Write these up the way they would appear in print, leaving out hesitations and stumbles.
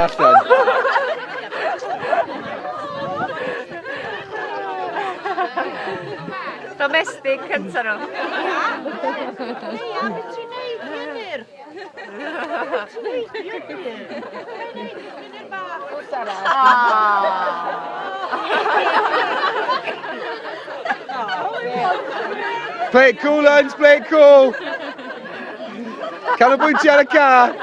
Allan. Domestig cynta nhw. Leia, beth ti'n neud, Meinir? Beth ti'n neud, Meinir? Meinir bach. Play it cool, lads, play it cool. Canolbwyntio ar y car.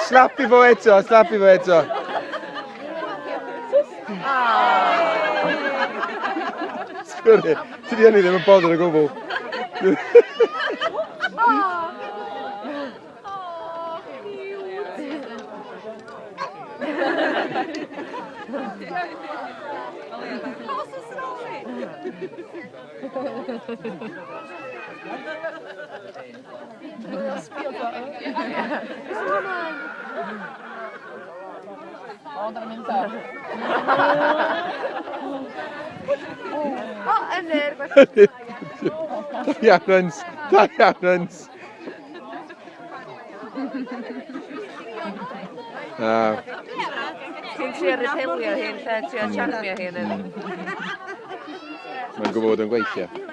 Slap i fo eto, slap i fo eto. Sgwrdd, ti di hynny ddim yn bothered o gwbl. O, Ynyr! Da iawn, Yns. Da iawn, Yns. Ah. Ti'n trio repelio hi yn lle trio charmio hi yn Mae'n gwybod bod yn gweithio.